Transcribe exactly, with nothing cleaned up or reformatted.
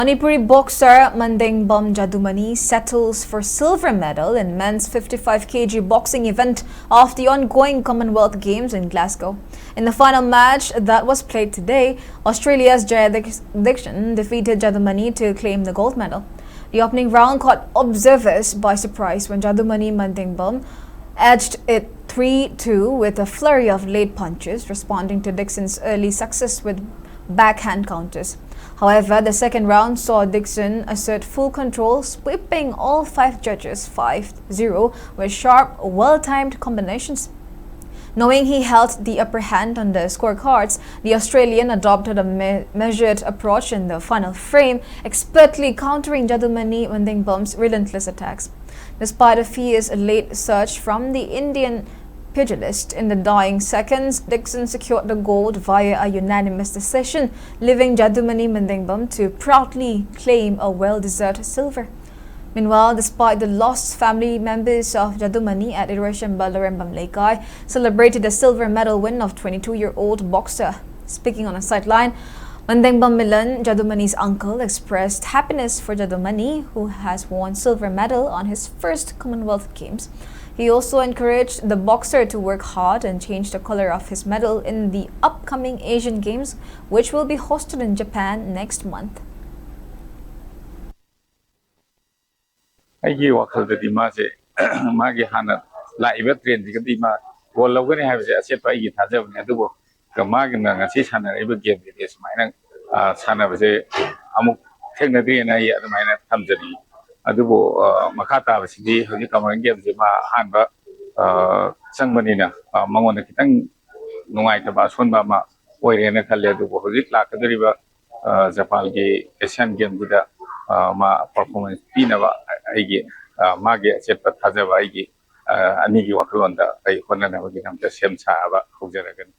Manipuri boxer Mandengbam Jadumani settles for silver medal in men's fifty-five kilogram boxing event of the ongoing Commonwealth Games in Glasgow. In the final match that was played today, Australia's Jaya Dix- Dixon defeated Jadumani to claim the gold medal. The opening round caught observers by surprise when Jadumani Mandengbam edged it three two with a flurry of late punches, responding to Dixon's early success with backhand counters. However, the second round saw Dixon assert full control, sweeping all five judges five zero with sharp, well timed combinations. Knowing he held the upper hand on the scorecards, the Australian adopted a me- measured approach in the final frame, expertly countering Jadumani Mandengbam's relentless attacks. Despite a fierce late surge from the Indian pugilist in the dying seconds, Dixon secured the gold via a unanimous decision, leaving Jadumani Mandengbam to proudly claim a well deserved silver. Meanwhile, despite the loss, family members of Jadumani at Iroishamba Lorembam Leikai celebrated the silver medal win of twenty-two year old boxer. Speaking on a sideline, Mandengbam Milan, Jadumani's uncle, expressed happiness for Jadumani, who has won silver medal on his first Commonwealth Games. He also encouraged the boxer to work hard and change the color of his medal in the upcoming Asian Games, which will be hosted in Japan next month. ꯑꯩꯒꯤ ꯋꯥꯈꯜꯗꯗꯤ ꯃꯥꯁꯦ ꯃꯥꯒꯤ ꯍꯥꯟꯅ ꯂꯥꯛꯏꯕ ꯇ꯭ꯔꯦꯟꯁꯤꯒꯗꯤ ꯃꯥ goal ꯂꯧꯒꯅꯤ ꯍꯥꯏꯕꯁꯦ ꯑꯆꯦꯠꯄ ꯑꯩꯒꯤ ꯊꯥꯖꯕꯅꯤ꯫ ꯑꯗꯨꯕꯨ ꯃꯥꯒꯤꯅ ꯉꯁꯤ ꯁꯥꯟꯅꯔꯛꯏꯕ ꯒꯦꯝꯁꯤꯗꯤ ꯁꯨꯃꯥꯏꯅ ꯁꯥꯟꯅꯕꯁꯦ ꯑꯃꯨꯛ ꯊꯦꯡꯅꯗ꯭ꯔꯤꯑꯅ ꯑꯩ ꯑꯗꯨꯃꯥꯏꯅ ꯊꯝꯖꯅꯤꯡꯉꯤ꯫ ꯑꯗꯨꯕꯨ ꯃꯈꯥ ꯇꯥꯕꯁꯤꯗꯤ ꯍꯧꯖꯤꯛ ꯀꯃꯟ ꯒꯦꯝꯁꯦ ꯃꯥ ꯑꯍꯥꯟꯕ ꯆꯪꯕꯅꯤꯅ ꯃꯉꯣꯟꯗ ꯈꯤꯇꯪ ꯅꯨꯡꯉꯥꯏꯇꯕ ꯑꯁꯣꯟꯕ ꯑꯃ ꯑꯣꯏꯔꯦꯅ ꯈꯜꯂꯦ꯫ ꯑꯗꯨꯕꯨ ꯍꯧꯖꯤꯛ ꯂꯥꯛꯀꯗꯧꯔꯤꯕ ꯖꯄꯥꯟꯒꯤ ꯑꯦꯁꯤꯌꯥꯟ ꯒꯦꯝꯁꯤꯗ ꯃꯥ ꯄꯔꯐꯣꯔꯃꯦꯟꯁ ꯄꯤꯅꯕ ꯑꯩꯒꯤ ꯃꯥꯒꯤ ꯑꯆꯦꯠꯄ ꯊꯥꯖꯕ ꯑꯩꯒꯤ ꯑꯅꯤꯒꯤ ꯋꯥꯈꯜꯂꯣꯟꯗ ꯑꯩ ꯍꯣꯠꯅꯅꯕꯒꯤꯗꯃꯛꯇ ꯁꯦꯝ ꯁꯥꯕ ꯍꯧꯖꯔꯒꯅꯤ꯫